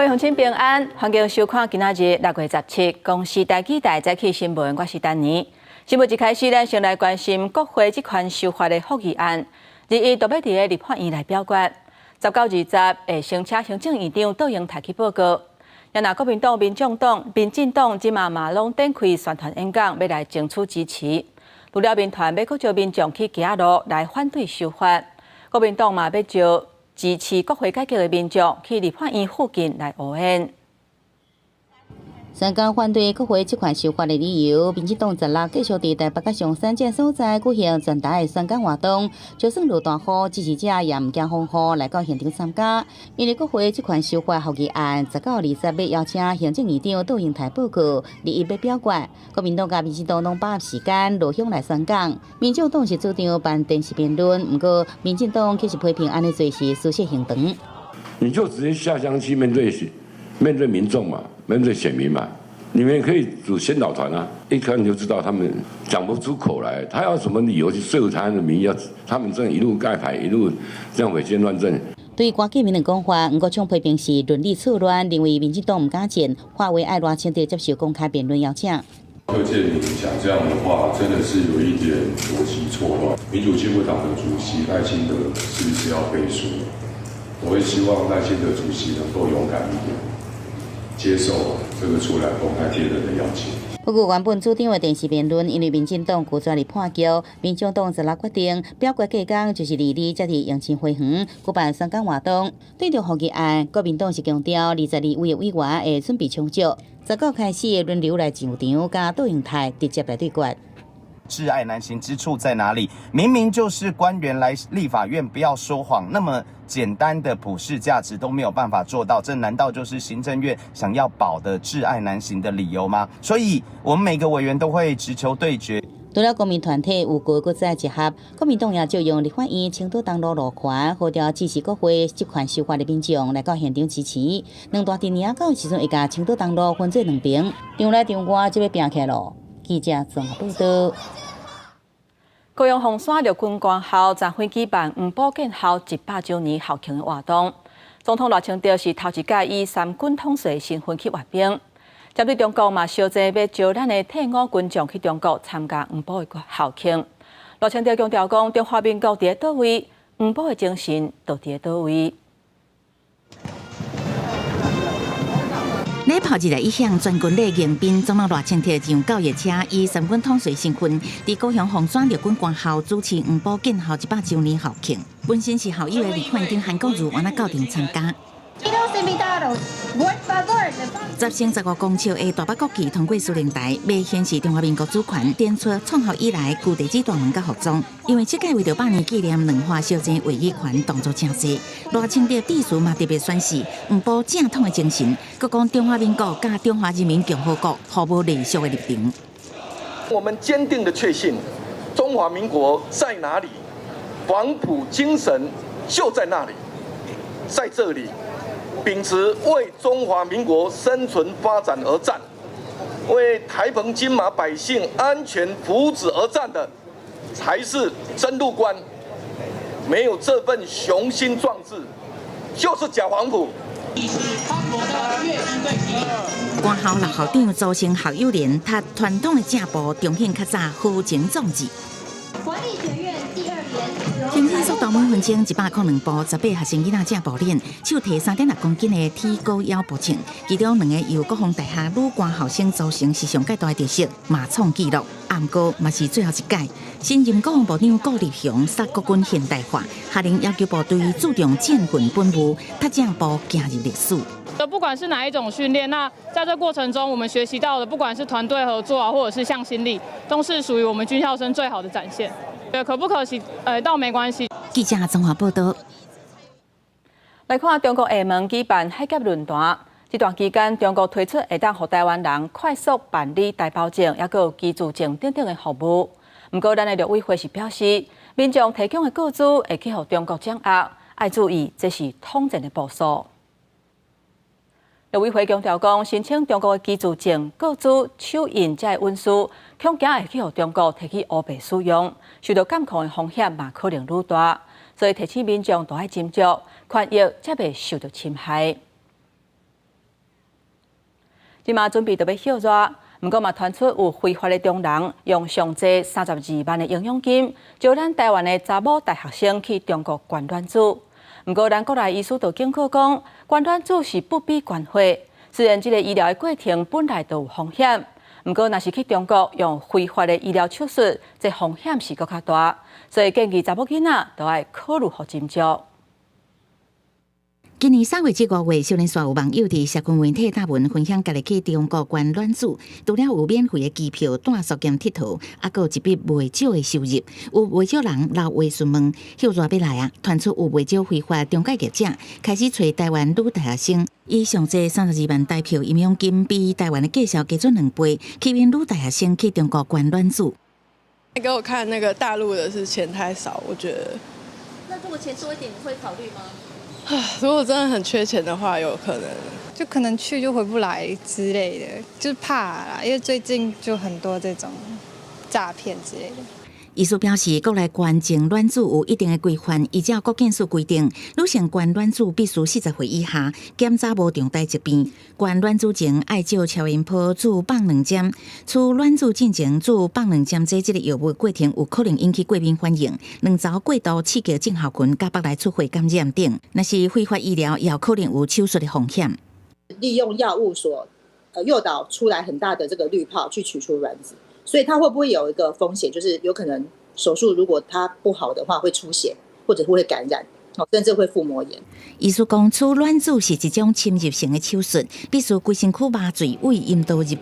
位鄉親平安，歡迎收看今仔日6月17公視台語台早起新聞，我是丹妮。新聞一開始，咱先來關心國會職權修法的覆議案，21就欲佇个立法院來表決，19、20會先請行政院長卓榮泰去報告。若國民黨、民眾黨、民進黨這馬嘛攏展開宣傳演講，欲來爭取支持。除了民團欲閣召民眾去街路來反對修法，國民黨嘛欲召支持國會改革的民眾去立法院附近來応援。宣講反對國會職權修法的理由，民進黨十六繼續佇台北佮松山這所在舉行全台的宣講活動，就算落大雨，支持者也毋驚風雨來到現場參加。因為國會職權修法覆議案，19、20欲邀請行政院長卓榮泰報告，21欲表決。國民黨佮民進黨攏把握時間落鄉來宣講。民眾黨是主張辦電視辯論，毋過民進黨卻是批評按呢做是私設行動。你就直接下鄉去面對民眾嘛，面對選民嘛，你們可以組先導團啊，一看就知道他們講不出口來，他要什麼理由去說服他的民意？要他們這樣一路蓋牌，一路這樣違憲亂政。對關建明的講法，黃國昌批評是倫理錯亂，認為民進黨毋敢進，化為愛賴清德接受公開辯論邀請。柯建銘講這樣的話，真的是有一點邏輯錯亂。民主進步黨的主席賴清德是不是要背書？我會希望賴清德主席能夠勇敢一點，接受這個出來公開辯論的邀請。不過，原本主張的電視辯論，因為民進黨拒絕入破局，民眾黨十六決定表決隔工就是22，才佇迎親花園舉辦宣講活動。對著覆議案，國民黨是強調22位的委員會準備充足，19開始輪流來上場，佮卓榮泰直接來對決。窒礙難行之處在哪裡？明明就是官員來立法院不要說謊，那麼簡單的普世價值都沒有辦法做到，這難道就是行政院想要保的窒礙難行的理由嗎？所以，我們每個委員都會直球對決。除了公民團體有過閣再集合，國民黨也借用立法院青島東路路權，號召支持國會職權修法的民眾來到現場支持。兩大陣營到時陣會共青島東路分做兩邊，場內場外就欲拚起來囉。記者綜合報道。高雄鳳山陸軍官校昨昏舉辦黃埔建校100週年校慶的活動，總統賴清德是頭一屆以三軍統帥身份去閱兵。針對中國嘛，相爭欲招咱的退伍軍將去中國參加黃埔的校慶。賴清德強調講，中華民國佇佗位，黃埔的精神就佇佗位。禮炮日來一項全軍禮迎賓，總統賴清德上教育車，以三軍統帥身份，佇高雄鳳山陸軍官校主持黃埔建校100週年校慶。本身是校友的立法院長韓國瑜，嘛到場參加。10升15公尺的大白國旗通過司令台，欲顯示中華民國主權，展出創校以來舊地址大門佮服裝。因為這屆為著百年紀念兩岸相爭話語權動作誠濟，賴清德致辭嘛特別宣示黃埔正統的精神，閣講中華民國佮中華人民共和國毫無隸屬的立場。我們堅定的確信，中華民國在哪裡，黃埔精神就在那裡，在這裡。秉持為中華民國生存發展而戰，為台澎金馬百姓安全福祉而戰的，才是真陸軍。沒有這份雄心壯志，就是假黃埔。官校老校長組成校友連，踏傳統的正步，彰顯較早豪情壯志。行進速度每分鐘102步，18學生囡仔正步練，手提3.6公斤的鐵高腰步槍，其中兩個由國防大學女官校生組成，是上蓋大的特色，嘛創紀錄。毋過嘛是最後一屆。新任國防部長顧立雄殺國軍現代化，下令要求部隊注重戰訓本務，踏正步行入歷史。不管是哪一種訓練，那在這過程中，我們學習到的，不管是團隊合作啊，或者是向心力，都是屬於我們軍校生最好的展現。對，可不可惜？倒沒關係。記者綜合報道。來看中國廈門舉辦海峽論壇，這段期間，中國推出會當予台灣人快速辦理台胞證，抑閣有居住證等等的服務。毋過，咱的陸委會是表示，民眾提供的個資會去予中國掌握，愛注意，這是統戰的部署。陸委會強調講，申請中國的居住證、個資、手印這些文書，恐驚會去予中國提去烏白使用，受到監控的風險嘛可能愈大，所以提醒民眾都愛斟酌，權益才袂受到侵害。這馬準備著欲歇熱，毋過嘛傳出有非法的中人用上濟32萬的營養金，招咱台灣的查某大學生去中國捐卵子。毋過咱國內醫師就警告講，捐卵子是不比捐血。雖然這个醫療的過程本來就有風險，毋過若是去中國用非法的醫療手術，這風險是閣較大。所以建議查某囡仔都愛考慮予斟酌。今年3月至5月，少年有網友佇社群媒體貼文分享，家己去中國捐卵子，除了有免費的機票、住宿兼𨑨迌，猶閣有一筆袂少的收入。有袂少人留話詢問，歇熱欲來啊，傳出有袂少非法中介業者開始揣台灣女大學生，以上濟32萬台票營養金，比台灣的價數加準2倍，吸引女大學生去中國捐卵子。給我看那個大陸的是錢太少，我覺得。那如果錢多一點，你會考慮嗎？如果真的很缺錢的話，有可能就可能去就回不來之類的，就怕啦，因為最近就很多這種詐騙之類的。醫師表示，國內捐贈卵子有一定的規範，依照國健署規定，女性捐卵子必須40歲以下，檢查無重大疾病。捐卵子前愛照超音波注放卵針，取卵子進前注放卵針這個藥物過程有可能引起過敏反應，卵巢過度刺激症候群，佮腹內出血感染等。若是非法醫療，也有可能有手術的風險。利用藥物所誘導出來很大的這個濾泡去取出卵子。所以它會不會有一個風險，就是有可能手術如果它不好的話，會出血，或者會感染，甚至會腹膜炎。醫師講，取卵子是一種侵入性的手術，必須規身軀麻醉，對陰道入去。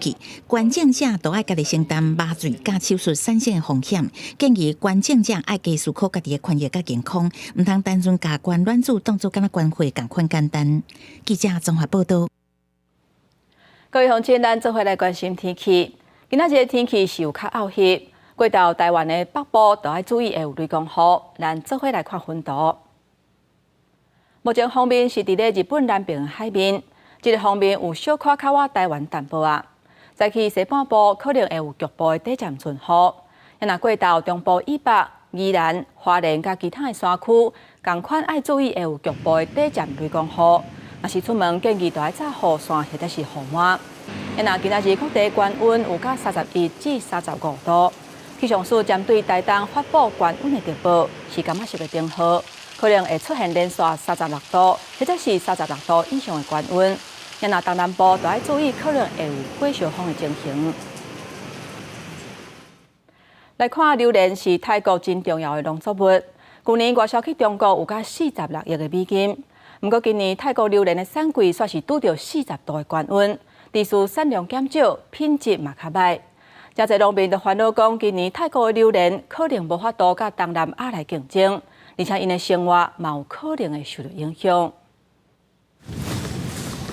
捐贈者都愛家己承擔麻醉佮手術產生的風險。建議捐贈者愛加思考家己的權益佮健康，毋通單純共捐卵子當做敢若捐血仝款簡單。記者綜合報道。各位鄉親，咱做伙來關心天氣。今仔日的天氣是有較漚熱，過晝台灣的北部都愛注意會有雷公雨。咱做伙來看雲圖。目前鋒面是佇咧日本南邊的海面，這个鋒面有小可較倚台灣淡薄仔。早起西半部可能會有局部的短暫陣雨。若過晝中部以北、宜蘭、花蓮佮其他的山區，仝款愛注意會有局部的短暫雷公雨。若是出門建議著愛帶雨傘或者是雨帽。若今仔日各地高溫有到31至35度，氣象署針對台東發布高溫的特報，是柑仔色的燈號，可能會出現連續36度或者是36度以上的高溫。若東南部著愛注意，可能會有火燒風的情形。來看榴蓮是泰國真重要的農作物，舊年外銷去中國有到46億的美金。毋過今年泰國榴蓮的產季煞是拄著40度的高溫。致使產量減少，品質嘛較䆀。誠濟農民就煩惱講，今年泰國的榴蓮可能無法度佮東南亞來競爭，而且𪜶的生活嘛有可能會受到影響。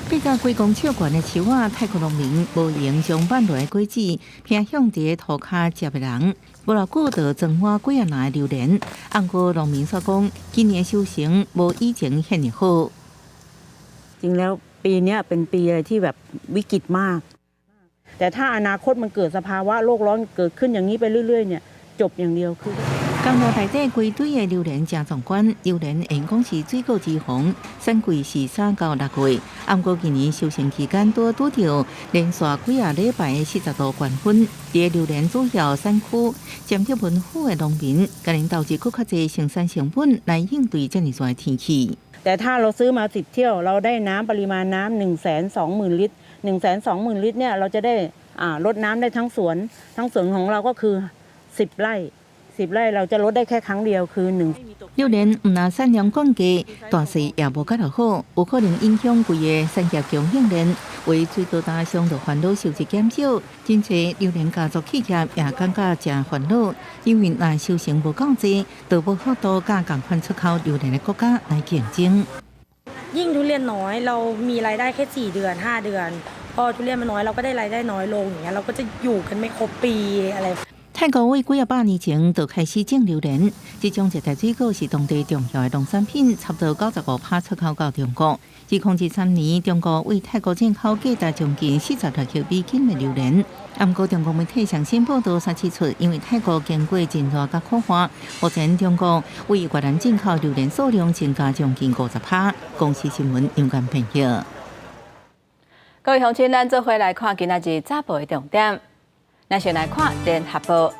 八十幾公尺懸的樹仔，泰國農民無閒將挽落的果子，拋向佇塗跤接的人，無偌久就裝滿幾仔籃的榴蓮。毋過農民煞講，今年收成無以前遐爾好。 จริงแล้วปีนี้เป็นปีอะไรที่แบบวิกฤตมาก แต่ถ้าอนาคตมันเกิดสภาวะโลกร้อนเกิดขึ้นอย่างนี้ไปเรื่อยๆเนี่ยจบอย่างเดียวคือ 工寮內底規堆的榴蓮誠壯觀，榴蓮會講是水果之王，產季是3到6月。毋過今年收成期間拄拄著連續幾仔禮拜的40度高溫，佇榴蓮主要產區佔得豐富的農民，共𪜶投入閣較濟生產成本來應對遮爾熱的天氣。 แต่ถ้าเราซื้อมา10เที่ยวเราได้น้ำปริมาณน้ำ120,000ลิตร120,000ลิตรเนี่ยเราจะได้รดน้ำได้ทั้งสวนทั้งสวนของเราก็คือสิบไร่สิบไร่เราจะรดได้แค่ครั้งเดียวคือหนึ่ง 榴蓮毋但產量降低，大勢也無較好，有可能影響規个產業供應鏈。為水果大商就煩惱收入減少，真濟榴蓮家族企業也感覺誠煩惱，因為若收成無夠濟，就無法度佮仝款出口榴蓮的國家來競爭。 ยิ่งทุเรียนน้อยเรามีรายได้แค่4เดือน5เดือนพอทุเรียนมันน้อยเราก็ได้รายได้น้อยลงอย่างเงี้ยเราก็จะอยู่กันไม่ครบปีอะไร 泰國為幾仔百年前就開始種榴蓮，這種熱帶水果是當地重要的農產品，差不多95%出口到中國。2013年，中國對泰國進口價值將近46億美金的榴蓮。毋過中國媒體上新報道煞指出，因為泰國經過真熱佮苦旱，目前中國對越南進口榴蓮數量增加將近50%。公視新聞楊冠編譯。各位鄉親，咱做伙來看今仔日早報的重點。咱先來看聯合報。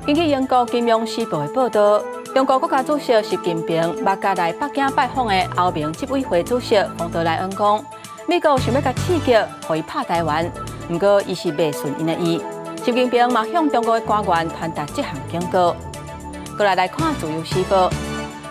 根據英國金融時報的報導，中國國家主席習近平捌共來北京拜訪的歐盟執委會主席馮德萊恩講，美國想欲共刺激，予伊拍台灣，毋過伊是袂順𪜶的意。習近平嘛向中國的官員傳達這項警告。過來來看自由時報，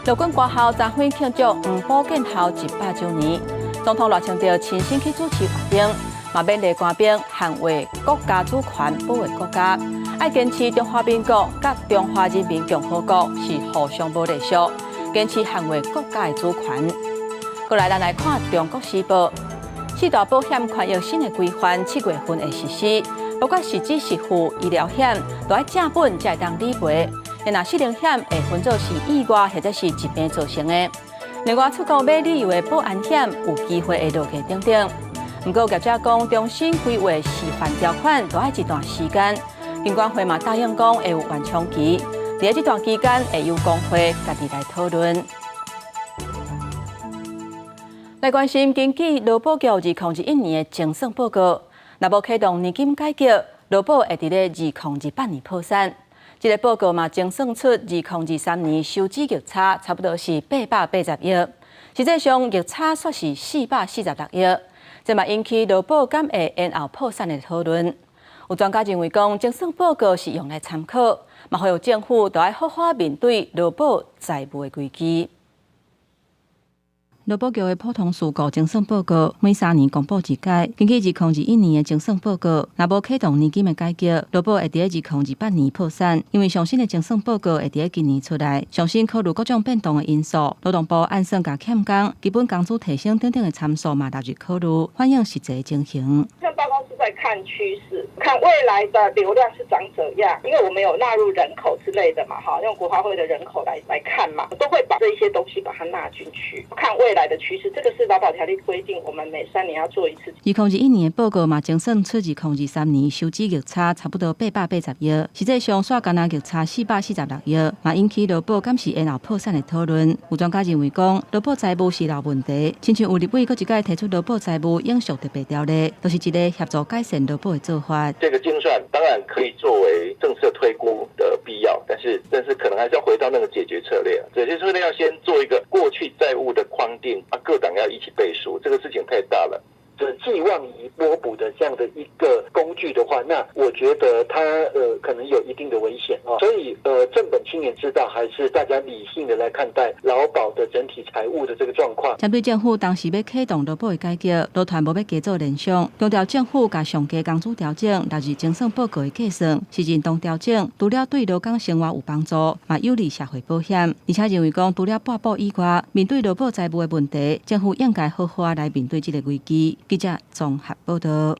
陸軍官校昨昏慶祝黃埔建校100週年，總統賴清德親身去主持活動，嘛勉勵官兵捍衛國家主權，保衛國家，愛堅持中華民國佮中華人民共和國是互相無隸屬，堅持捍衛國家的主權。過來，咱來看中國時報，四大保險權益新的規範，7月份會實施，包括實支實付醫療險，都愛正本才會當理賠。若失能險會分做是意外或者是疾病造成的。另外，出國買旅遊的保安險有機會會落價等等。毋過業者講，重新規劃示範條款都愛一段時間。金管會嘛答應講會有緩衝期，佇這段期間會由工會家己來討論。來關心根據勞保局2021年的精算報告，若無啟動年金改革，勞保會佇咧2028年破產。這个報告嘛，精算出2023年收支逆差差不多是880億，實際上逆差煞是446億，這嘛引起勞保敢會延後破產的討論。有專家認為講，精算報告是用來參考，嘛呼籲政府都愛好好面對勞保債務的危機。勞保局的普通事故精算報告每3年公布一擺。根據2021年的精算報告，若無啟動年金的改革，勞保會佇2028年破產。因為上新的精算報告會佇今年出來，上新考慮各種變動的因素，勞動部按算共欠工、基本工資提升等等的參數嘛納入考慮，反映實際情形。這報告是在看趨勢，看未來的流量是長怎樣，因為我們有納入人口之類的嘛，哈，用國發會的人口來看嘛，都會把這一些東西把它納進去，看未來的趨勢。這個是勞保條例規定，我們每3年要做一次。2021年的報告嘛，精算出2023年收支逆差差不多880億，實際上煞干焦逆差446億，嘛引起勞保敢是延後破產的討論。有專家認為講，勞保債務是老問題，親像有立委閣一擺提出勞保債務永續特別條例，都是一个協助改善勞保的做法。這個精算當然可以作為政策推估的必要，但是可能還是要回到那個解決策略。解決策略要先做一個過去債務的框定，啊，各黨要一起背書，這個事情太大了。這寄望於撥補的這樣的一個工具的話，那我覺得它可能有一定的危險啊。所以正本清源之道，還是大家理性的來看待勞保的整體財務的這個狀況。針對政府當時欲啟動勞保的改革，勞團無欲加做聯想，強調政府共上低工資調整納入精算報告的計算，是認同調整，除了對勞工生活有幫助，嘛有利社會保險。而且認為講，除了撥補以外，面對勞保債務的問題，政府應該好好來面對這个危機。記者綜合報導。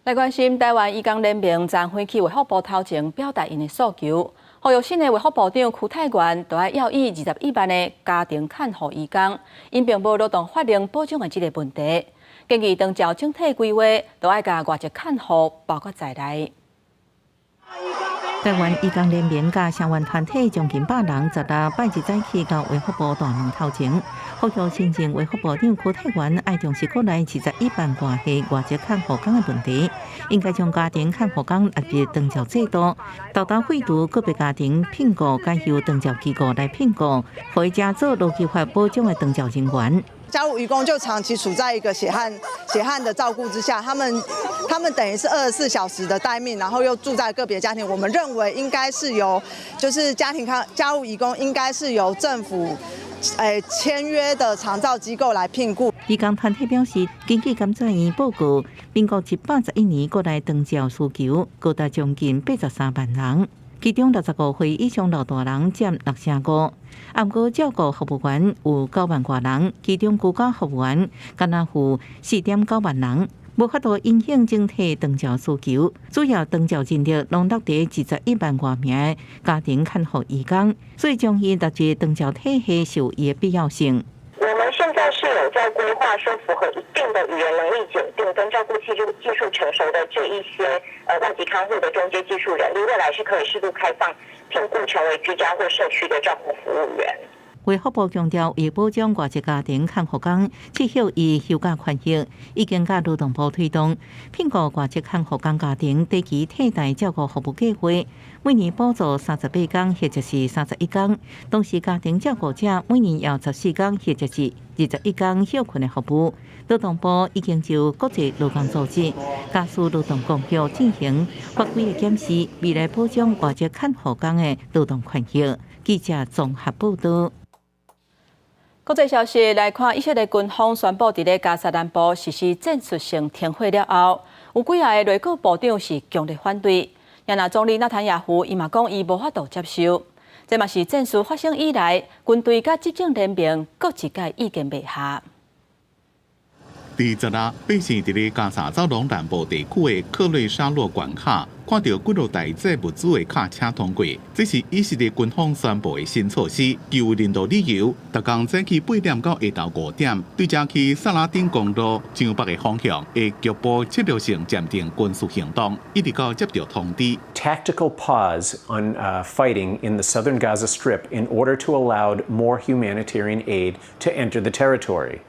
來關心台灣移工聯盟昨昏去衛福部頭前表達𪜶的訴求，呼籲新的衛福部長邱泰源都愛要以21萬的家庭看護移工，𪜶並無勞動法令保障的這个問題，建議長照整體規劃，都愛共外籍看護包括在內。台灣移工聯盟佮聲援團體將近100人，16拜日早起到衛福部大門頭前，呼籲新任衛福部長邱泰源愛重視國內21萬外的外籍看護工的問題，應該將家庭看護工納入長照制度，沓沓廢除個別家庭聘僱，改由長照機構來聘僱，予伊成做勞基法保障的長照人員。家務移工就長期處在一個血汗血汗的照顧之下，他們等於是24小時的待命，然後又住在個別家庭。我們認為應該是由，就是家庭看家務移工應該是由政府，簽約的長照機構來聘僱。移工團體表示，根據監察院報告，民國111年國內長照需求高達將近83萬人。其中65歲以上老大人佔6成5，毋過照顧服務員有9萬外人，其中居家服務員敢若有4.9萬人，無法度影響整體長照需求。主要長照人力攏落佇21萬外名家庭看護移工，所以將伊納入長照體系是有伊的必要性。我們現在是有在規劃，說符合一定的語言能力檢定跟照顧技術成熟的這一些外籍看護的中階技術人力，未來是可以適度開放聘僱成為居家或社區的照顧服務員。衛福部強調，為保障外籍家庭看護工撤銷伊休假權益，已經佮勞動部推動聘僱外籍看護工家庭短期替代照顧服務計劃，每年補助38工或者是31工，同時家庭照顧者每年要14工或者是21工歇睏的服務。勞動部已經就國際勞工組織加速勞動公約進行法規的檢視，未來保障外籍看護工的勞動權益。記者綜合報道。國際消息來看，以色列軍方宣布佇咧加薩南部實施戰術性停火了後，有幾仔个內閣部長是強烈反對。也若總理納坦雅胡伊嘛講伊無法度接受。這嘛是戰事發生以來，軍隊佮執政聯盟閣一擺意見袂合。佇十六，百姓佇咧加薩走廊南部地區的克雷沙洛關卡，看著幾落台載物資的卡車通過，這是以色列軍方宣布的新措施，基於人道理由，逐工早起8點到下晝5點，對這去薩拉丁公路向北的方向的局部策略性暫停軍事行動，一直到接著通知。 Tactical pause on fighting in the southern Gaza Strip in order to allow more humanitarian aid to enter the territory.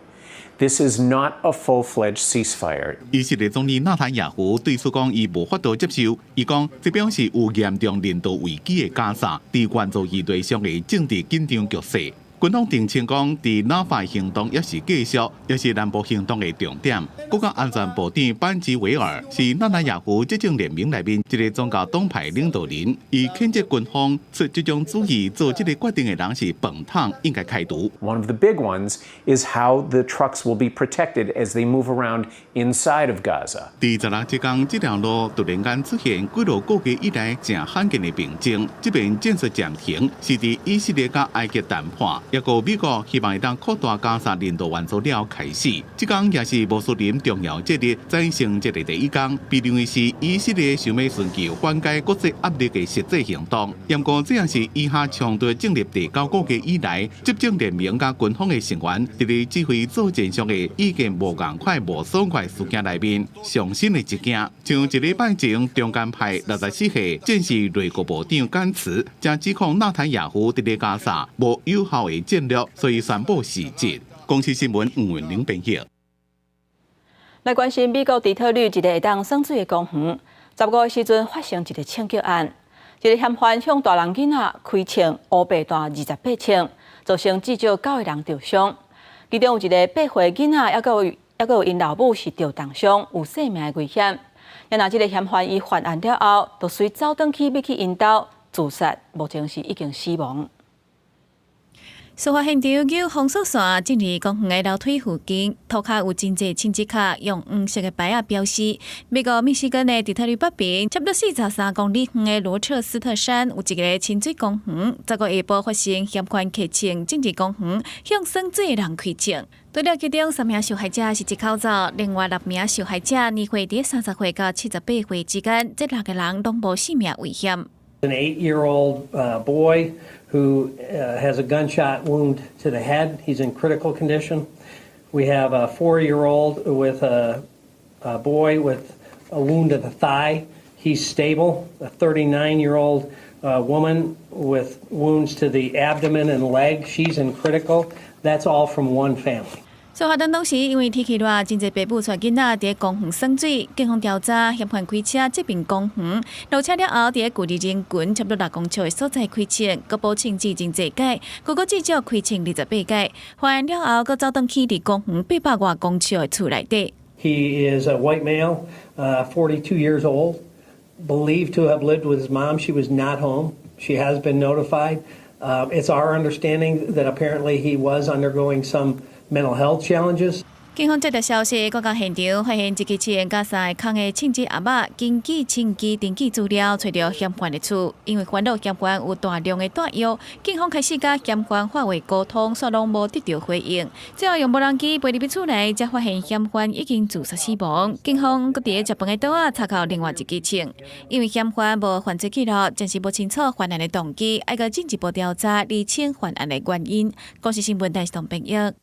This is not a full-fledged ceasefire. 以色列總理納坦雅胡對此講，伊無法度接受。伊講，這表示有嚴重人道危機的加薩，佇援助議題上的政治緊張局勢。軍方澄清講，佇拉法行動猶是繼續，猶是南部行動的重點。國家安全部長班吉維爾是納坦雅胡執政聯盟內面一个宗教黨派領導人，伊譴責軍方出這種主意做這个決定的人是笨桶，應該開除。 One of the big ones is how the trucks will be protected as they move around inside of Gaza. 佇16這工，這條路突然間出現幾落個月以來誠罕見的平靜。這擺戰術暫停是佇以色列佮埃及談判，抑閣美國希望會當擴大加薩人道援助了開始。這工也是穆斯林重要節日宰牲節的第一工，被認為是以色列想欲尋求緩解國際壓力的實際行動。毋過這也是以哈衝突進入第九個月以來，執政聯盟佮軍方的成員佇咧指揮作戰上的意見無仝款、無爽快事件內面上新的一件。像一禮拜前，中間派64歲戰時內閣部長甘茨，才指控納坦雅胡佇咧加薩無有效的戰略，所以宣布辭職。公視新聞吳文玲編譯。來關心美國底特律一个會當耍水的公園，15的時陣發生一个槍擊案，一个嫌犯向大人囡仔開槍，烏白彈28槍，造成至少九个人著傷。其中有一个8歲囡仔，猶閣有𪜶老母是著重傷，有性命的危險。也若這个嫌犯伊犯案了後，就隨走轉去欲去𪜶兜自殺，目前是已經死亡。事發現場有封鎖線進入公園的樓梯附近，塗跤有真濟槍支卡用黃色的牌仔標示。美國密西根的底特律北邊，差不多43公里遠的羅徹斯特山，有一个親水公園。15下晡發生嫌犯提槍進入公園，向耍水的人開槍。除了其中三名受害者是一口走，另外六名受害者年歲佇30歲到78歲之間，這六个人攏無性命危險。 An 8-year-old boy who has a gunshot wound to the head. He's in critical condition. We have a 4-year-old with a boy with a wound to the thigh. He's stable. A 39-year-old woman with wounds to the abdomen and leg. She's in critical. That's all from one family. 事發當時因為天氣熱，真濟爸母帶囡仔佇公園耍水。警方調查，嫌犯開車這爿公園，落車了後，佇距離人群差不多6公尺的所在開槍，閣補槍至真濟擺，閣閣至少開槍28擺。犯案了後，閣走轉去佇公園800外公尺的厝內底。 He is a white male, 42 years old, believed to have lived with his mom. She was not home. She has been notified. It's our understanding that apparently he was undergoing some mental health challenges. 警方接到消息，趕到現場發現一支槍佮三个空的槍支盒仔，根據槍支登記資料，揣著嫌犯的厝。因為煩惱嫌犯有大量的彈藥，警方開始佮嫌犯發話溝通，煞攏無得著回應。最後用無人機飛入去厝內，才發現嫌犯已經自殺死亡。警方閣佇咧食飯的桌仔查到另外一支槍，因為嫌犯無犯罪記錄，暫時無清楚犯案的動機，愛閣進一步調查釐清犯案的原因。公視新聞台是同編譯。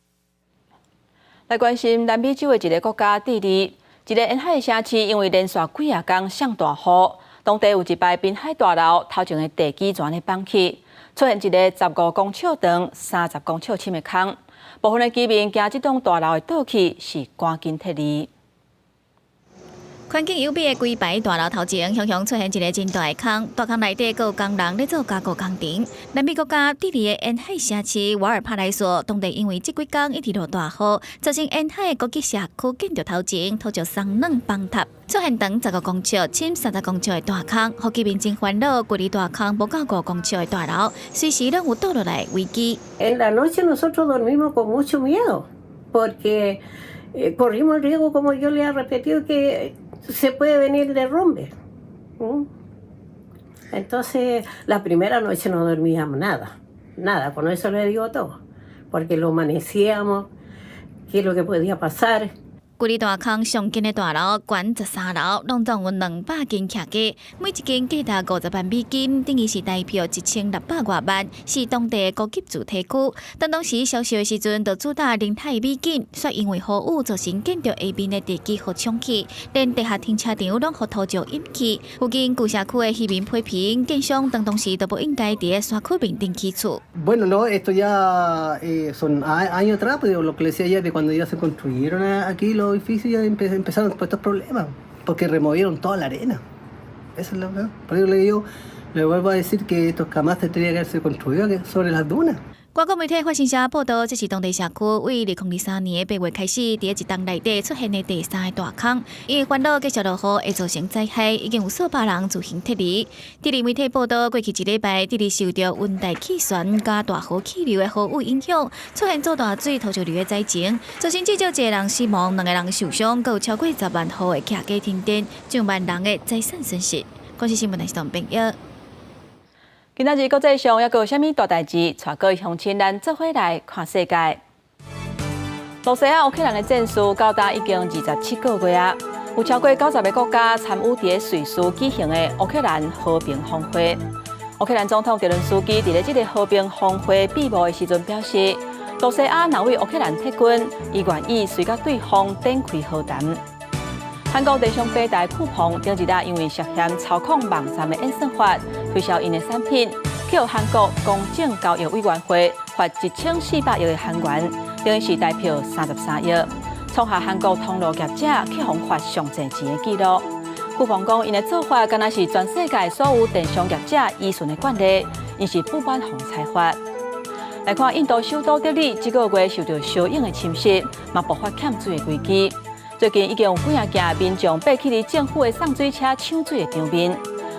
來關心南美洲的一个國家智利，一个沿海的城市因為連續幾仔工上大雨，當地有一排濱海大樓頭前的地基全咧崩去，出現一个15公尺長、30公尺深的空。部分的居民驚這棟大樓會倒去，是趕緊撤離。環境優美的規排大樓頭前，雄雄出現一个真大的空，大空內底閣有工人咧做加固工程。南美國家智利的沿海城市瓦爾帕萊索，當地因為這幾工一直落大雨，造成沿海的高級社區建築頭前土石鬆軟崩塌，出現長15公尺、深30公尺的大空，予居民真煩惱。距離大空無夠5公尺的大樓，隨時攏有倒落來的危機。 En la noche nosotros dormimos con mucho miedo, porque corrimos el riesgo, como yo le he repetido, que se puede venir derrumbe. Entonces, la primera noche no dormíamos nada, nada, con eso le digo todo, porque lo amanecíamos, qué es lo que podía pasar. 距離大空上近的大樓，懸13樓，攏總有200間徛家，每一間價值50萬美金，等於是台票1600外萬，是當地的高級住宅區。當當時銷售的時陣，就主打寧海美景，卻因為雨雨造成建築下面的地基予沖去，連地下停車場攏予土石淹去。附近舊社區的漁民批評，建商當當時都無應該佇咧山區面頂起厝。 Bueno, no, esto ya son años atrás, pues, lo que le decía ya de cuando ya se construyeron aquí los edificios ya empezaron todos estos problemas, porque removieron toda la arena. Eso es la verdad. Por eso le digo, le vuelvo a decir que esto jamás se tenía que haberse construido sobre las dunas. 外國媒體法新社報道，這是當地社區為2023年8月開始，佇一冬內底出現的第三个大空。因為煩惱繼續落雨會造成災害，已經有數百人自行撤離。智利媒體報道，過去一禮拜，智利受著溫帶氣旋佮大河氣流的豪雨影響，出現做大水土石流的災情，造成至少一個人死亡，兩個人受傷，閣有超過10萬戶的徛家停電，上萬人的財產損失。公視新聞台編譯。今仔日國際上猶閣有啥物大代誌？帶各位鄉親咱做伙來看世界。羅西亞烏克蘭的戰事到今已經27個月啊，有超過90個國家參與佇咧瑞士舉行的烏克蘭和平峰會。烏克蘭總統澤倫斯基佇咧這个和平峰會閉幕的時陣表示，羅西亞若為烏克蘭撤軍，伊願意隨佮對方展開和談。韓國電商平台酷澎頂一日因為涉嫌操控網站的演算法推銷𪜶的產品，去予韓國公正交易委員會罰1400億的韓元，等於是台票33億，創下韓國通路業者去予罰上濟錢的紀錄。酷澎講，𪜶的做法敢若是全世界所有電商業者依循的慣例，𪜶是不滿予裁罰。來看印度首都德里，這个月受著燒湧的侵襲，嘛爆發欠水的危機。最近已經有幾仔件民眾爬起佇政府的送水車搶水的場面，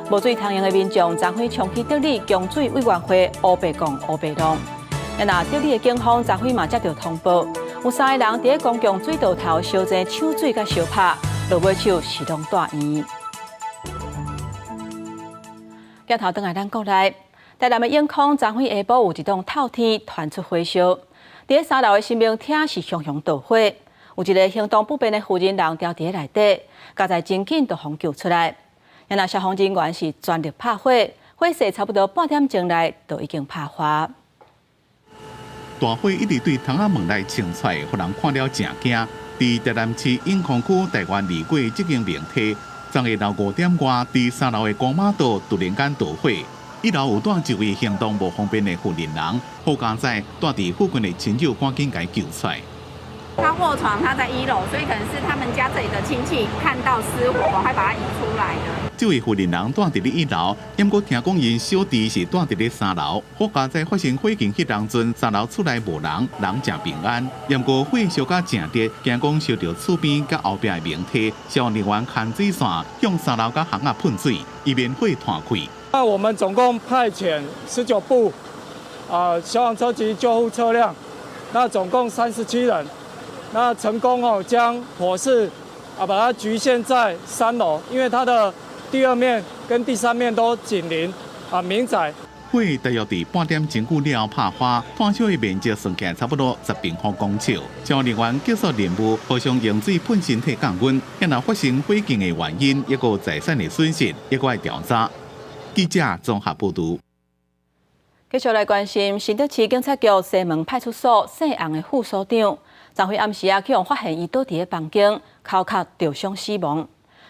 無水通用的民眾昨昏衝去德里供水委員會烏白講烏白弄。若德里的警方昨昏嘛接著通報，有三个人佇咧公共水道頭相爭搶水佮相拍，落尾手是攏帶院。鏡頭轉來咱國內，台南的永康昨昏下晡有一棟透天傳出火燒，佇咧三樓的神明廳是熊熊大火。有一个行動不便的婦人人牢佇咧內底，佳哉真緊就予救出來。若消防人員是全力拍火，火勢差不多半點鐘內就已經拍花。大火一直對窗仔門內衝出來，予人看了誠驚。佇台南市永康區台灣二街這間明體，昨下晝5點外，佇三樓的光媽道突然間著火。一樓有蹛一位行動無方便的婦人，好佳哉蹛佇附近的親友趕緊共救出來。他臥床，他在一樓，所以可能是他們家這裡的親戚看到失火，趕快把他移出來的。這位婦人蹛佇咧一樓，毋過聽講𪜶小弟是蹛佇咧三樓。好佳哉發生火警彼當陣，三樓厝內無人，人誠平安。毋過火燒甲誠熱，驚講燒著厝邊佮後壁的明體，消防人員牽水線向三樓佮巷仔噴水，以免火湠開。那我們總共派遣19部消防車及救護車輛，那總共37人。那成功哦，將火勢把它局限在三樓，因為它的第二面跟第三面都緊鄰民宅。火大約佇半點鐘久了拍花，炭燒的面積算起來差不多10平方公尺。消防人員結束任務，互相用水噴身體降溫。若發生火警的原因，抑閣財產的損失，猶閣愛調查。記者綜合報導。繼續來關心新竹市警察局西門派出所姓洪的副所長，昨昏暗時啊，去予發現伊倒佇咧房間，頭殼著傷死亡，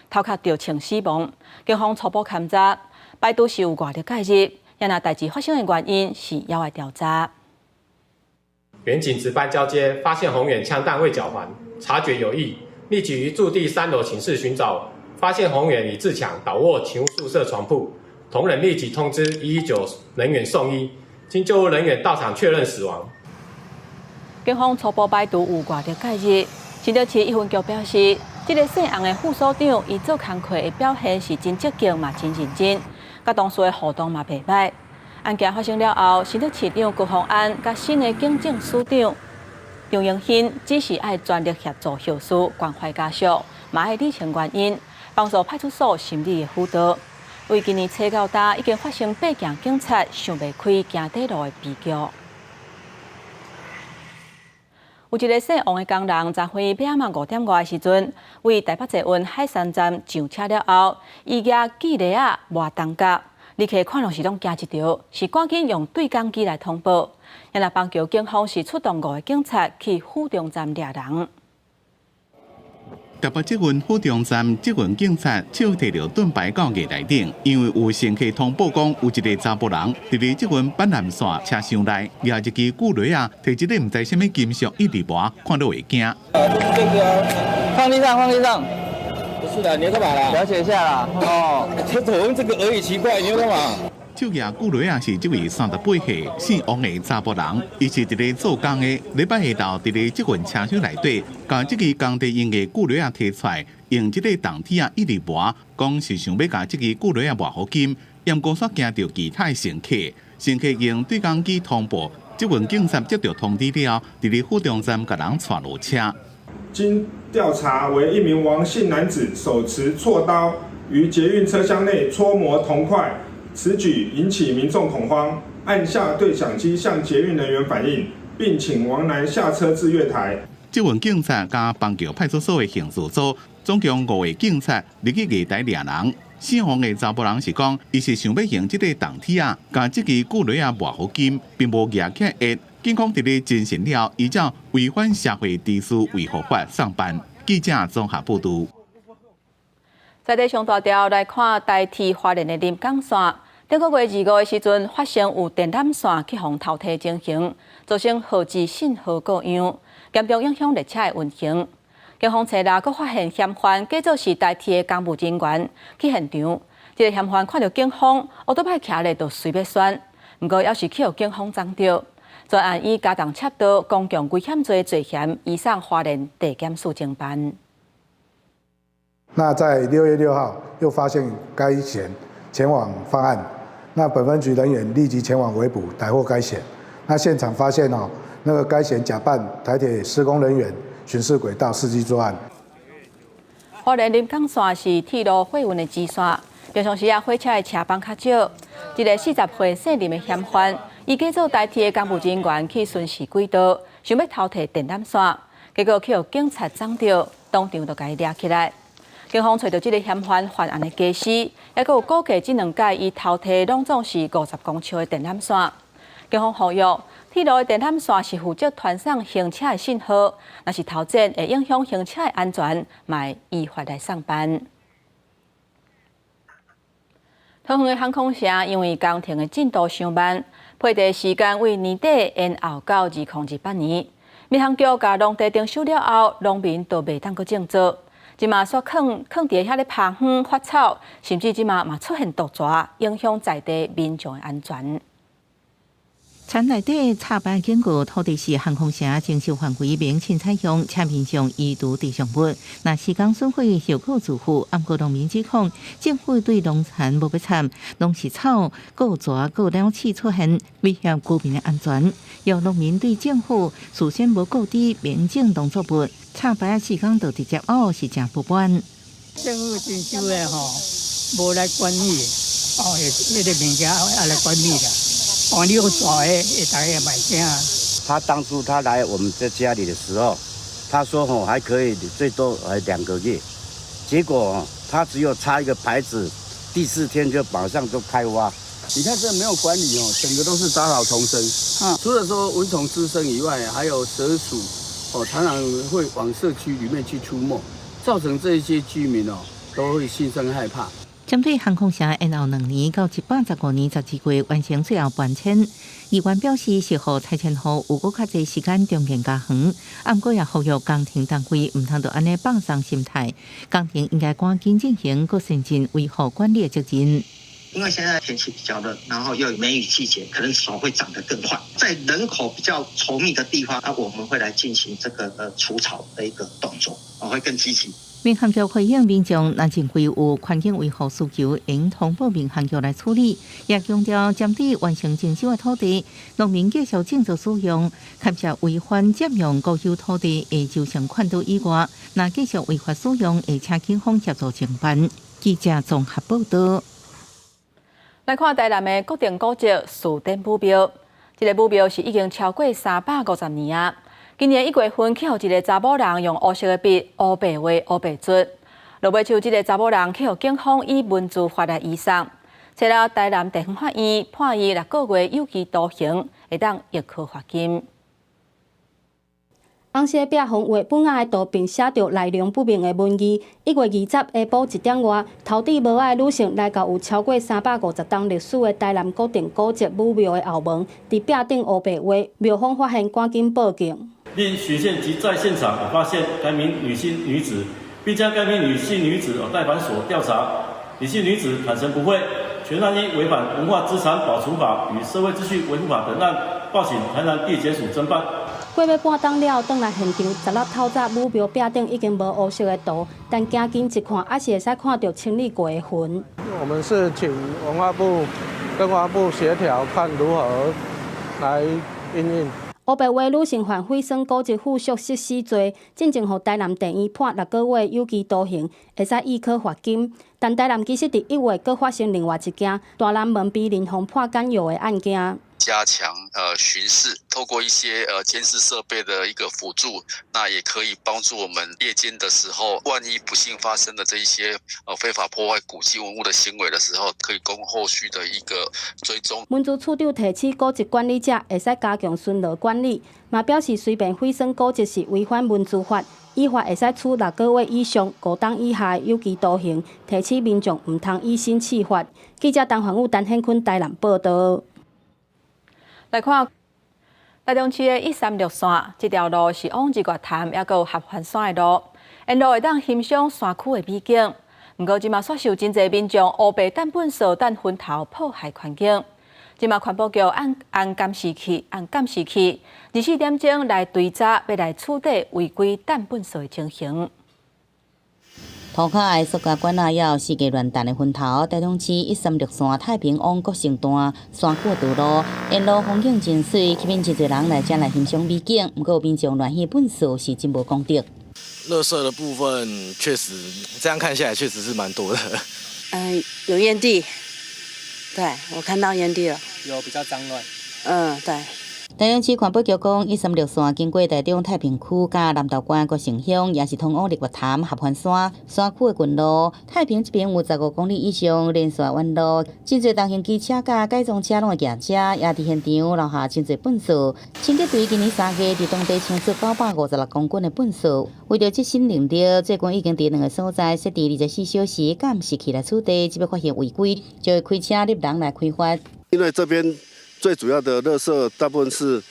頭殼著槍死亡。警方初步勘查，排除是有外力介入，也若代誌發生的原因是猶愛調查。員警值班交接，發現宏遠槍彈未繳還，察覺有異，立即於駐地三樓寢室尋找，發現宏遠與志強倒臥勤務宿舍床鋪，同仁立即通知119人員送醫，經救護人員到場確認死亡。警方初步排除有外力介入。新竹市一分局表示，這个姓洪的副所長，伊做工課的表現是真積極嘛，真認真，佮同事的互動嘛袂䆀。案件發生了後，新竹市長高虹安佮新的警政署長張榮興指示愛全力協助後事關懷家屬，嘛愛理清原因，幫助派出所心理的輔導。為今年初到今已經發生八件警察想袂開行短路的悲劇。有一个姓王的工人，昨昏欲暗五點外的時陣，為台北捷運海山站上車了後，伊舉鋸螺仔磨銅角，旅客看攏是攏驚一著，是趕緊用對講機來通報。然後板橋警方是出動五个警察去府中站掠人。台北捷運府中站捷運警察手提著盾牌到月台頂，因為有乘客通報講有一个查埔人佇咧捷運板南線車廂內舉一支鋸螺仔，提一个毋知啥物金屬一直磨，看著會驚。這個放地上，放地上。不是的，你要幹嘛啦？了解一下啦。哦，這我用這個而已，奇怪，你要幹嘛？手舉鋸螺仔是這位38歲姓王的查埔人，伊是佇咧做工的。禮拜下晝佇咧捷運車廂內底，共這支工地用的鋸螺仔提出來，用這個銅鐵仔一直磨，講是想欲共這支鋸螺仔磨予金，毋過煞驚著其他的乘客，乘客用對講機通報，捷運警察接到通知了後，佇咧府中站共人帶落車。經調查，為一名王姓男子手持銼刀於捷運車廂內戳磨銅塊。此舉引起民眾恐慌，按下對講機向捷運人員反映，並請王男下車至月台。捷運警察佮板橋派出所的刑事組，總共五个警察入去月台掠人。姓王的查埔人是講，伊是想欲用這个銅鐵仔，共這支鋸螺仔磨予金，並無舉起來。警方佇咧偵訊了，依照違反社會秩序維護法送辦。記者綜合報導。在地上大條來看台鐵花蓮的臨港線，頂個月25的時陣發生有電纜線去予偷提情形，造成號誌信號故障，嚴重影響列車的運行。警方初六閣發現嫌犯假做是台鐵的工務人員去現場，這个嫌犯看著警方，烏托邦徛咧就隨欲竄，毋過猶是去予警方摠著。全案以加重竊盜、公共危險罪罪嫌移送花蓮地檢署偵辦。那在6月6號又發現該嫌前往犯案，那本分局人員立即前往圍捕逮獲該嫌。那現場發現哦，那個該嫌假扮台鐵施工人員巡視軌道，伺機作案。花蓮臨港線是鐵路貨運的支線，平常時啊火車的車班較少。一个40歲姓林的嫌犯，伊假做台鐵的工務人員去巡視軌道，想欲偷提電纜線，結果去予警察摠著，當場就共伊掠起來。警方揣著這个嫌犯犯案的家私，抑閣有估計這兩擺伊偷提攏總是50公尺的電纜線。警方呼籲，鐵路的電纜線是負責傳送行車的信號，若是偷剪會影響行車的安全，嘛會依法來送辦。桃園的航空城因為工程的進度傷慢，批地時間為年底延後到2028年。民航局共農地徵收了後，農民都袂當閣種作。這馬煞囥囥佇遐咧耙園發草，甚至這馬嘛出現毒蛇，影響在地民眾的安全。田內底插牌經過土地是航空城徵收範圍免凊彩用，車面上移除地上物。若施工損毀後果自負，毋過農民指控政府對農田無欲參，攏是草、閣蛇、閣鳥鼠出現，威脅居民的安全。要農民對政府事先無告知免種農作物，插牌施工就直接挖是誠不滿。政府徵收的吼，無來管理，哦，彼个物件愛來管理啦。哦，你有蛇的，大家嘛會驚。他當初他來我們這家裡的時候，他說吼還可以，最多還2個月。結果他只有插一個牌子，第四天就馬上就開挖。你看這沒有管理哦，整個都是雜草叢生。除了說蚊蟲滋生以外，還有蛇鼠哦，常常會往社區裡面去出沒，造成這些居民哦都會心生害怕。針對航空城延後2年到115年12月完成最後搬遷，議員表示是予拆遷戶有閣較濟時間重建家園，毋過也呼籲工程單位毋通就按呢放鬆心態，工程應該趕緊進行閣善盡維護管理的責任。因為現在天氣比較熱，然後又有梅雨季節，可能草會長得更快。在人口比較稠密的地方，那我們會來進行這個除草的一個動作，我會更積極。民航局回應民眾，若認為有環境維護需求，應通報民航局來處理。也強調，針對完成徵收的土地，農民繼續種作使用，牽涉違反佔用國有土地會造成勸導以外，若繼續違法使用，會請警方協助偵辦。記者綜合報道。來看台南的國定古蹟士典武廟，這个武廟是已經超過350年啊。今年1月份，去予一个查某人用烏色的筆烏白畫烏白捽，落尾手這个查某人去予警方以文資法來移送。隨後台南地方法院判伊6個月有期徒刑，會當易科罰金。紅色壁風畫本仔的圖，並寫著來龍不明的文字。1月20下晡1點外，頭戴帽仔的女性來到有超過350冬歷史的台南國定古蹟武廟的後門，佇壁頂烏白畫，廟方發現趕緊報警。另循線及在現場發現該名女性女子，並將該名女性女子帶返所調查。女性女子坦承不諱，全案依違反文化資產保存法與社會秩序維護法等案，報請台南地檢署偵辦。過欲半鐘了後，轉來現場，16透早武廟壁頂已經無烏色的圖，但行近一看，猶是會使看著清理過的痕。我們是請文化部跟文化部協調，看如何來因應。烏白畫女性犯毀損古蹟附屬設施罪，進前予台南地院判6個月有期徒刑，會使易科罰金。但台南其實佇1月閣發生另外一件大南門被林鳳潑碱藥的案件。加強巡視，透過一些監視設備的一個輔助，那也可以幫助我們夜間的時候，萬一不幸發生的這一些非法破壞古蹟文物的行為的時候，可以供後續的一個追蹤。文資處長提醒古蹟管理者會使加強巡邏管理，嘛表示隨便毀損古蹟是違反文資法，依法會使處6個月以上5冬以下有期徒刑。提醒民眾毋通以身試法。記者陳環武、陳顯坤台南報道。來看台中市的136線，這條路是往日月潭抑閣有合歡山的路，沿路會當欣賞山區的美景。毋過，這馬煞受真濟民眾烏白擲糞埽、擲糞頭破壞環境。這馬環保局按監視器、按監視器，24點鐘來追查，欲來取締違規擲糞埽的情形。塗跤的塑膠管仔，猶有四界亂擲的糞頭。台中市136線太平往國姓段山區道路，沿路風景真媠，吸引真濟人來遮來欣賞美景。毋過民眾亂棄糞埽是真無公德。垃圾的部分確實，這樣看下來確實是蠻多的。嗯，有煙蒂，對，我看到煙蒂了。有比較髒亂。嗯，對。台中市環保局講，136線經過台中太平區佮南投縣國姓鄉，也是通往日月潭合歡山山區的近路。太平這邊有15公里以上連線彎路，真濟重型機車佮改裝車攏會行遮，也佇現場留下真濟糞埽。清潔隊今年3月佇當地清出956公斤的糞埽。為著這新能力，最近已經佇兩个所在設置24小時監視器來取締，只欲發現違規，就會開車入人來開罰。因為這邊最主要的垃圾大部分是，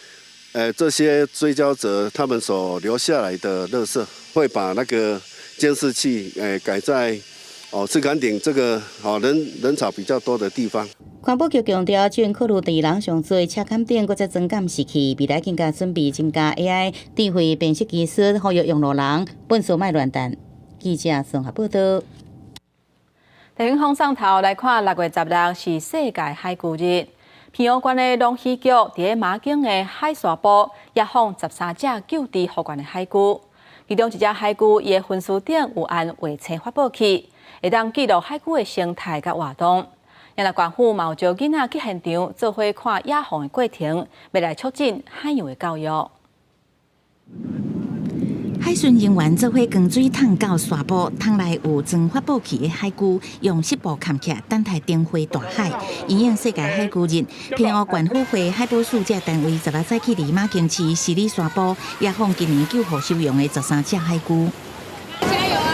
這些追焦者他們所留下來的垃圾，會把那個監視器，改在赤崁頂這個人潮比較多的地方。環保局強調，正考慮佇人上濟車崁頂，閣再裝監視器，未來更加準備增加 AI 智慧辨識技術，呼籲用路人糞埽莫亂擲。記者綜合報道。地方放送頭來看，6月16是世界海龜日。澎湖縣的農漁局佇馬景的海沙埔野放13隻救治復原的海龜，其中一隻海龜伊的分屍頂有按衛星發報器，會當記錄海龜的生態佮活動。也若縣府嘛有招囡仔去現場做伙看野放的過程，欲來促進海洋的教育。海巡人員做伙扛水桶到沙埔，桶內有裝發報器的海龜，用濕布崁起來，等待燈火大海。因應世界海龜日，澎湖縣府會海保署這單位16早起佇馬公市十里沙埔，野放今年救護收容的13隻海龜。加油啊！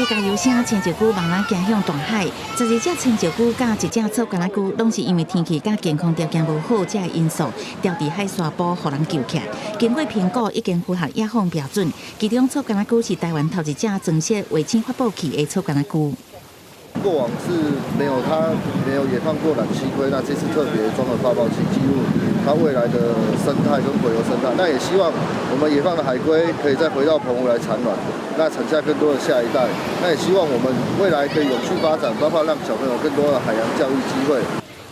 加油聲，青石龜慢慢行向大海。12隻青石龜佮一隻草柑仔龜，攏是因為天氣佮健康條件無好，這个因素牢佇海沙埔，予人救起來。經過評估，已經符合野放標準。其中草柑仔龜是台灣頭一隻裝設衛星發報器的草柑仔龜。過往是沒有，它沒有野放過軟蠵龜，那這次特別裝了發報器，記錄它未來的生態跟洄游生態。那也希望我們野放的海龜可以再回到澎湖來產卵，那產下更多的下一代。那也希望我們未來可以永續發展，包括讓小朋友更多的海洋教育機會。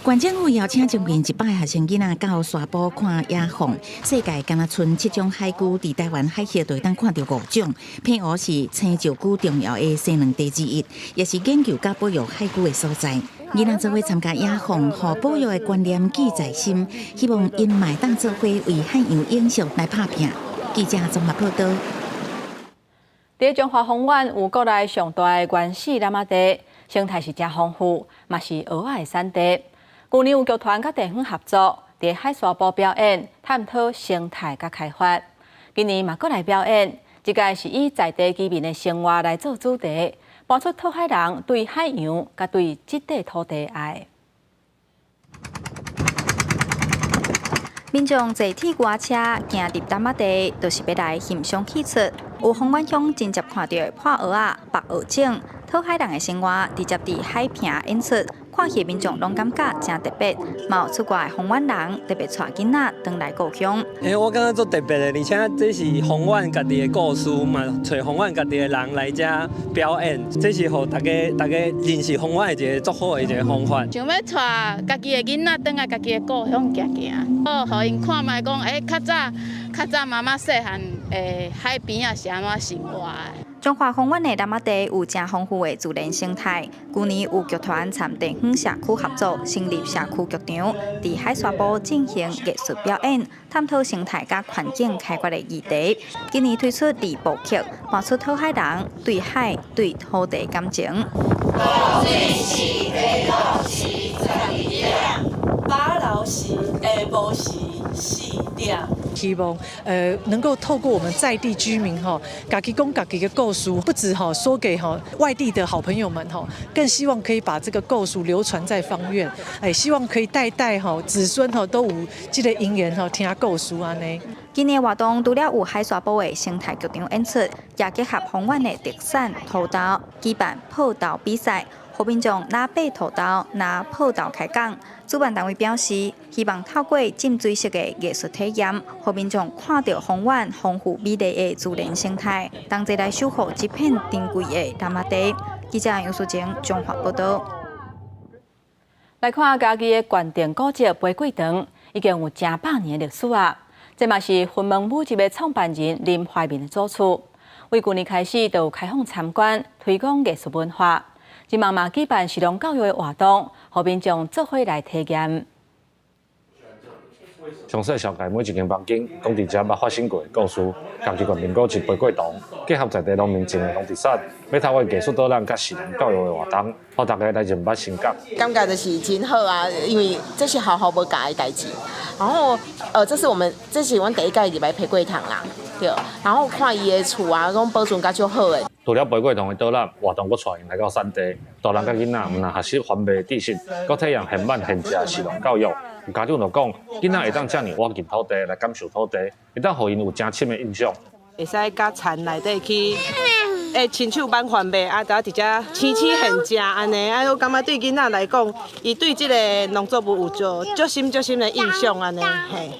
縣政府邀請將近100个學生囡仔到沙埔看野放，世界敢若賰七種海龜佇台灣海峽就會當看著五種。澎湖是青石龜重要的生卵地之一，也是研究佮保育海龜的所在。囡仔做伙參加野放，予保育的觀念記在心，希望𪜶嘛會當做伙為海洋永續來拍拚。記者綜合報導。佇彰化豐原有國內上大的原始湳仔地，生態是誠豐富，嘛是蚵仔的產地。舊年有劇團佮地方合作，佇海沙埔表演，探討生態佮開發。今年嘛閣來表演，這屆是以在地居民的生活來做主題，播出討海人對海洋佮對這塊土地的愛。民眾坐鐵牛仔車行入湳仔地，就是欲來欣賞戲出。有豐原鄉真捷看著破蚵仔、縛蚵種，討海人的生活直接佇海坪演出。看戲民眾攏感覺誠特別，嘛有出外的豐原人特別帶囡仔轉來故鄉。欸，我感覺足特別的，而且這是豐原家己的故事嘛，揣豐原家己的人來遮表演，這是予大家大家認識豐原的一個足好的一個方法。想欲帶家己的囡仔轉來家己的故鄉行行，好，予𪜶看覓講，欸，較早較早媽媽細漢的海邊仔是按怎生活的。彰化豐原的湳仔地有誠豐富的自然生態。舊年有劇團參地方社區合作，成立社區劇場，佇海沙埔進行藝術表演，探討生態佮環境開發的議題。今年推出二部曲，播出討海人對海、對土地感情。時下晡12點，八樓時下晡時4點。希望能夠透過我們在地居民吼，家己講家己的故事，不止吼說給吼外地的好朋友們吼，更希望可以把這個故事流傳在芳苑，哎，希望可以代代吼子孫吼都有這個因緣吼聽故事按呢。今年活動除了有海沙埔的生態劇場演出，也結合豐原的特產土豆，舉辦破豆比賽。予民眾拿白土豆、拿破豆開講。主辦單位表示，希望透過浸水式的藝術體驗，予民眾看著豐原豐富美麗的自然生態，同齊來守護這片珍貴的湳仔地。記者楊淑晴彰化報導。來看嘉義的縣定古蹟玫瑰堂，已經有成百年的歷史啊！這嘛是雲門舞集的創辦人林懷民的祖厝。為舊年開始就有開放參觀，推廣藝術文化。這馬嘛舉辦食農教育的活動，予民眾做伙來體驗。詳細紹介每一間房間，講佇遮捌發生過的故事。嘉義縣定古蹟玫瑰堂，結合在地農民種的農特產，欲透過藝術導覽佮食農教育的活動，予大家來認捌新港。感覺就是真好啊，因為這是學校無教的代誌。然後，這是我們這是阮第一屆入來玫瑰堂啦，對。然後看伊的厝啊，攏保存甲足好的。除了玫瑰堂的導覽活動，閣帶𪜶來到產地，大人佮囡仔毋但學習番麥知識，閣體驗現慢現食食農教育。有家長就講，囡仔會當遮爾倚近土地來感受土地，會當予𪜶有誠深的印象。會使佮田內底去，會親手挽番麥，啊，就佇遮青青現食按呢，啊，我感覺對囡仔來講，伊對這個農作物有足足深足深的印象按呢，嘿。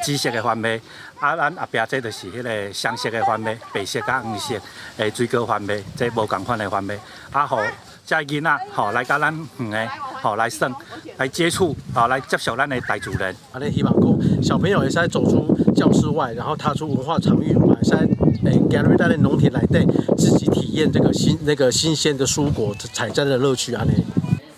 紫色的番麥，啊，咱後壁這就是彼个雙色的番麥，白色佮黃色的水果番麥，這無仝款的番麥，啊，予遮囡仔吼來佮咱園的吼來耍，來接觸，吼來接觸咱的大自然。啊，咱希望講小朋友會使走出教室外，然後踏出文化場域，會使行入咱的農田內底，自己體驗這個新那個新鮮的蔬果採摘的樂趣按呢。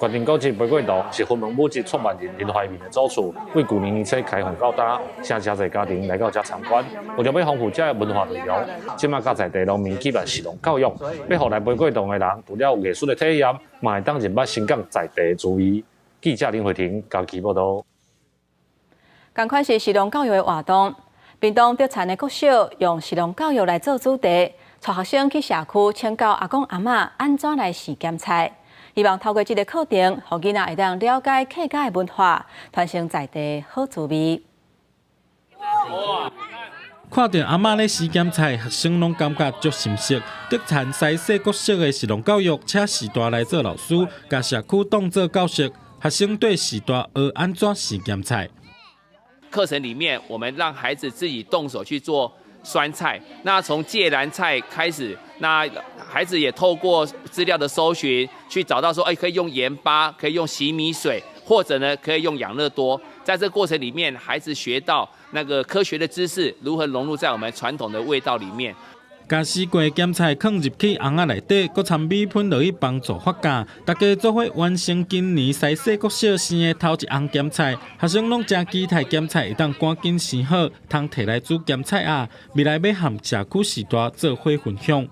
縣定古蹟玫瑰堂是雲門舞集創辦人林懷民的祖厝，為舊年年初開放到今，請誠濟家庭來到遮參觀。為著欲豐富遮的文化內容，這馬佮在地農民舉辦食農教育，欲予來玫瑰堂的人，除了有藝術的體驗，嘛會當認捌新港在地的滋味。記者林慧婷嘉義報導。仝款是食農教育的活動，屏東竹田的國小用食農教育來做主題，帶學生去社區請教阿公阿嬤按怎來洗鹹菜，希望透過這个課程，予囡仔會當了解客家的文化，傳承在地好滋味。看著阿嬤咧洗鹹菜，學生攏感覺足心適。德田西西國小的食農教育，請序大來做老師，共社區當做教學。學生綴序大學按怎洗鹹菜。課程裡面，我們讓孩子自己動手去做酸菜。那從芥蘭菜開始，那孩子也透過資料的搜尋，去找到說，哎，可以用鹽巴，可以用洗米水，或者呢，可以用養樂多。在這個過程裡面，孩子學到那個科學的知識，如何融入在我們傳統的味道裡面。共洗過的鹹菜囥入去甕仔內底，閣摻米粉落去幫助發酵。大家做伙完成今年西勢國小生的頭一甕鹹菜，學生攏誠期待鹹菜會當趕緊生好，通提來煮鹹菜仔。未來欲和社區序大做伙分享。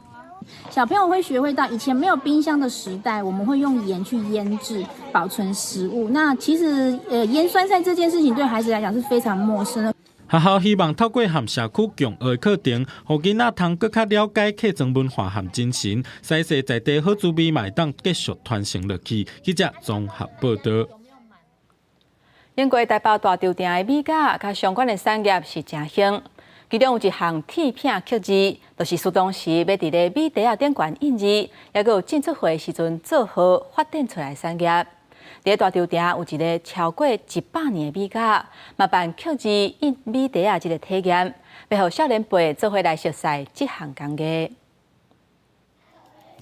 小朋友會學會到以前沒有冰箱的時代，我們會用鹽去醃製保存食物。那其實，醃酸菜這件事情對孩子來講是非常陌生的。學校希望透過和社區共學的課程，予囡仔通閣較了解客莊文化和精神，西勢在地好滋味嘛會當繼續傳承落去。記者綜合報導。英國台北大稻埕的米甲佮相關的產業是誠興，其中有一項鐵片刻字，就是當時欲佇咧米袋仔頂懸印字，抑閣有進出貨時陣做號發展出來產業。佇大稻埕有一个超過100年的米甲，嘛辦刻字印米袋仔這个體驗，欲予少年輩做伙來熟悉這項工藝。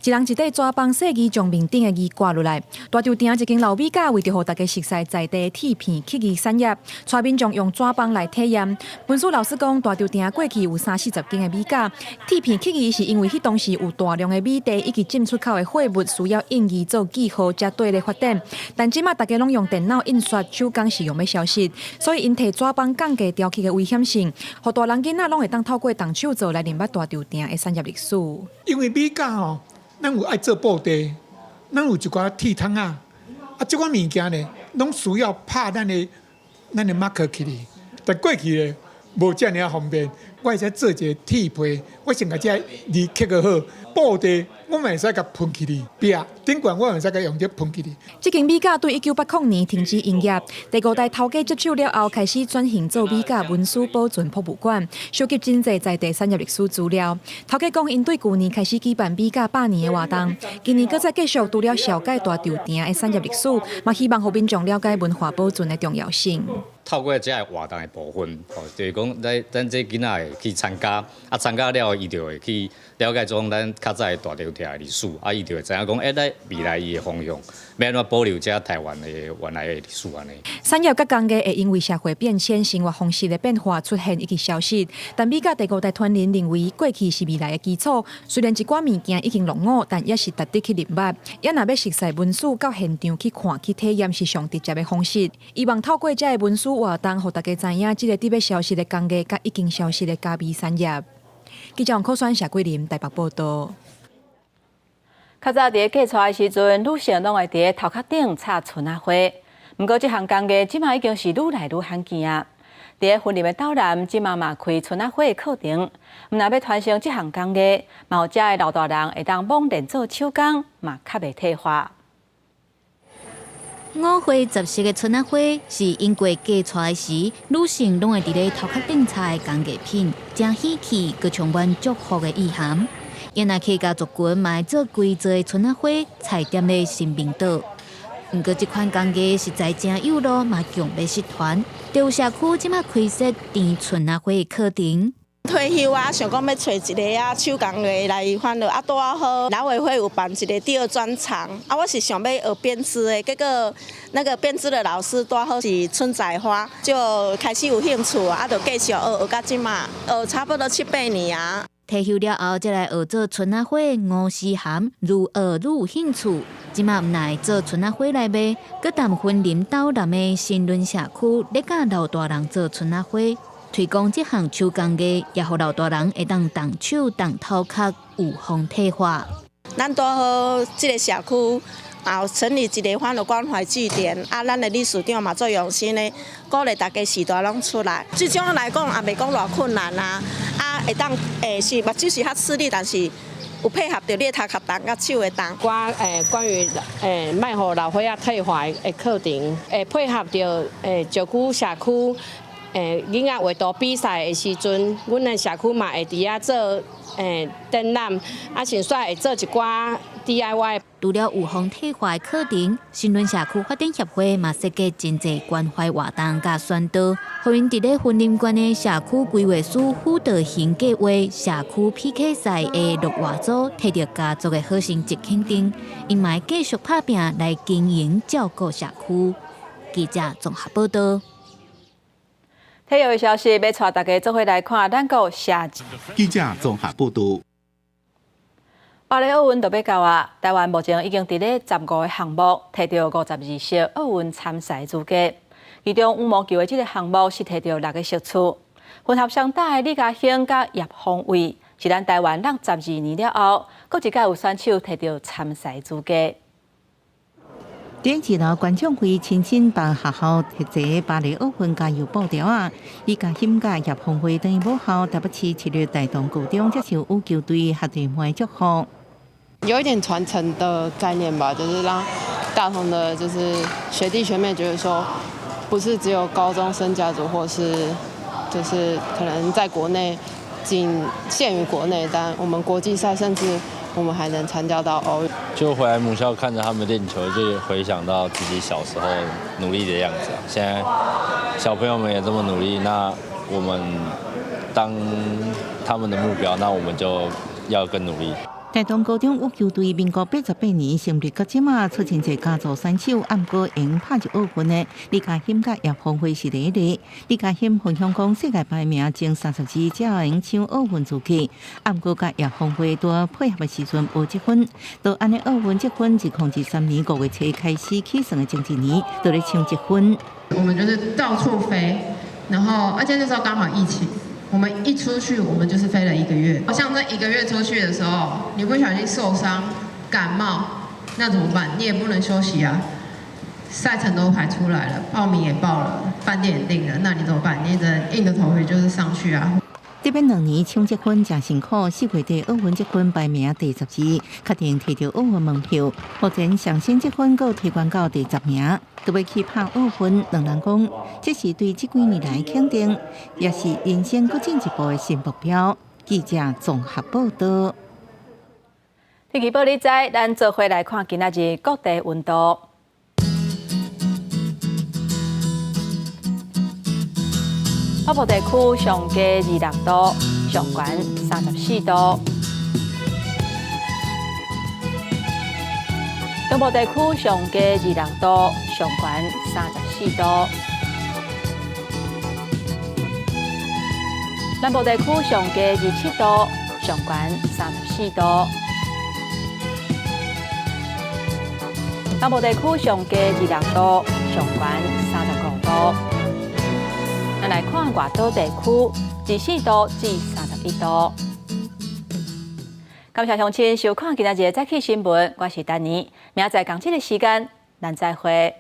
一人一塊紙枋細字將面頂的字掛落來。大稻埕一間老米甲為著予大家熟悉在地鐵片刻字產業，帶民眾用紙枋來體驗。文書老師講，大稻埕過去有三四十間的米甲，鐵片刻字是因為彼當時有大量的米袋以及進出口的貨物需要印字做記號，才綴咧發展。但這馬大家攏用電腦印刷，手工是用欲消失，所以𪜶提紙枋降低雕刻的危險性，予大人囡仔攏會當透過動手做來認捌大稻埕的產業歷史。因為米甲吼，咱有愛做布袋，咱有一寡鐵桶仔，啊，這款物件呢，攏需要拍咱的 mark 起來。但過去呢，無遮爾仔方便，我會使做一个鐵皮，我先共這字刻個好，布袋我嘛會使共噴起來，壁頂懸我嘛會使共用這噴起來。這間米甲對1980年停止營業，第五代頭家接手了後，開始轉型做米甲文史保存博物館，收集真濟在地產業歷史資料。頭家講，𪜶對舊年開始舉辦米甲百年的活動，今年閣再繼續除了紹介大稻埕的產業歷史，嘛希望予民眾了解文化保存的重要性。透過這个活動的部分，吼，就是講咱這囡仔會去參加，啊，參加了後，伊就會去了解講咱較早的大稻埕的歷史，啊，伊就會知影講，欸，咱未來伊的方向，欲按怎保留這台灣的原來的歷史按呢。產業佮工藝會因為社會變遷、生活方式的變化出現以及消失，但米甲第五代傳人認為，過去是未來的基礎。雖然一寡物件已經落伍，但也是值得去認捌。也若欲熟悉文史，到現場去看、去體驗是上直接的方式。希望透過這个文史活動，予大家知影這个佇欲消失的工藝，佮已經消失的加味產業。記者王可選、謝桂林台北報導。較早佇嫁娶的時陣，女性攏會佇頭殼頂插春仔花。毋過這項工藝這馬已經是愈來愈罕見啊！佇雲林的斗南，這馬嘛開春仔花的課程。毋但欲傳承這項工藝，嘛予遮的老大人會當罔練做手工，嘛較袂退化。五花十色的春仔花是英國嫁娶時，女性攏會佇咧頭殼頂插的工藝品，誠喜氣，閣充滿祝福的意涵。原來客家族群嘛會做規造的春仔花，插踮咧神明桌。毋過這款工藝實在誠幼路，嘛強欲失傳。中社區這馬開設編春仔花的課程。退休啊，想講欲揣一个啊手工藝來反落啊，拄仔好老委會有辦一个第二專長啊，我是想欲學編織的，結果那個編織的老師拄好是春仔花，就開始有興趣啊，就繼續學學到這馬，學差不多七八年啊。退休了後，才來學做春仔花的吳思涵，愈學愈有興趣。這馬毋但會做春仔花來賣，閣踮雲林斗南的新崙社區，咧教老大人做春仔花，推廣這項手工藝，也予老大人會當動手動頭殼，預防退化。咱拄好這个社區也有成立一个歡樂關懷據點，啊，咱的理事長嘛足用心的，鼓勵大家序大攏出來。這種來講也袂講偌困難啊，啊，會當是目睭是較吃力，但是有配合著你的頭殼動佮手會動。寡關於莫予老歲仔退化的課程，會配合著石區社區囡仔畫圖比賽的時陣，阮的社區嘛會佇遐做展覽，啊，順紲會做一寡 DIY。除了預防退化的課程，新崙社區發展協會嘛設計真濟關懷活動佮宣導，予𪜶佇咧雲林縣的社區規劃師輔導型計劃社區 PK 賽的綠活組提著家族的好成績肯定，𪜶嘛會繼續拍拚來經營照顧社區。記者綜合報道。體育的消息，欲帶大家做伙來看咱國下記者綜合報道。巴黎奧運就欲到啊！台灣目前已經佇咧15個項目提著52席奧運參賽資格，其中羽毛球的這個項目是提著六個席次。混合雙打的李嘉興佮葉豐蔚是咱台灣62年了後，閣一擺有選手提著參賽資格。佇一樓觀眾會親身幫學校提這巴黎奧運加油布條仔，李嘉興佮葉豐蔚轉去母校台北市市立大同高中接受羽球隊學弟妹祝福。有一點傳承的概念吧，就是讓大同的，就是學弟學妹覺得說，不是只有高中生家族，或是就是可能在國內僅限於國內，但我們國際賽甚至我們還能參加到奧運。就回來母校看着他們練球，就回想到自己小時候努力的樣子啊。現在小朋友們也這麼努力，那我們當他們的目標，那我們就要更努力。大同高中羽球隊民國88年成立到這馬，出真濟家族選手，毋過會拍入奧運的李嘉興佮葉豐輝是第一個。李嘉興分享講，世界排名前32，才會用搶奧運資格。毋過佮葉豐輝拄配合的時陣無積分，就按呢奧運積分2023年5月初開始起算的前一年，就咧搶積分。我們就是到處飛，然後而且那時候剛好疫情。我們一出去，我們就是飛了一個月。好像這一個月出去的時候，你不小心受傷、感冒，那怎麼辦？你也不能休息啊。賽程都排出來了，報名也報了，飯店也訂了，那你怎麼辦？你只能硬着頭皮就是上去啊。這邊2年搶積分誠辛苦，4月底奧運積分排名第12，確定提著奧運門票。目前上新積分閣提懸到第10名，就欲去拍奧運。兩人講，這是對這幾年來肯定，也是人生閣進一步的新目標。記者綜合報道。天氣報你知，咱做伙來看今仔日各地溫度。北部地區上低26度，上懸34度；中部地區上低26度，上懸34度；南部地區上低27度，上懸34度；東部地區上低26度，上懸35度。咱來看外島地區，24度至31度。感謝鄉親收看今仔日的早起新聞，我是丹妮，明仔載仝這個時間，咱再會。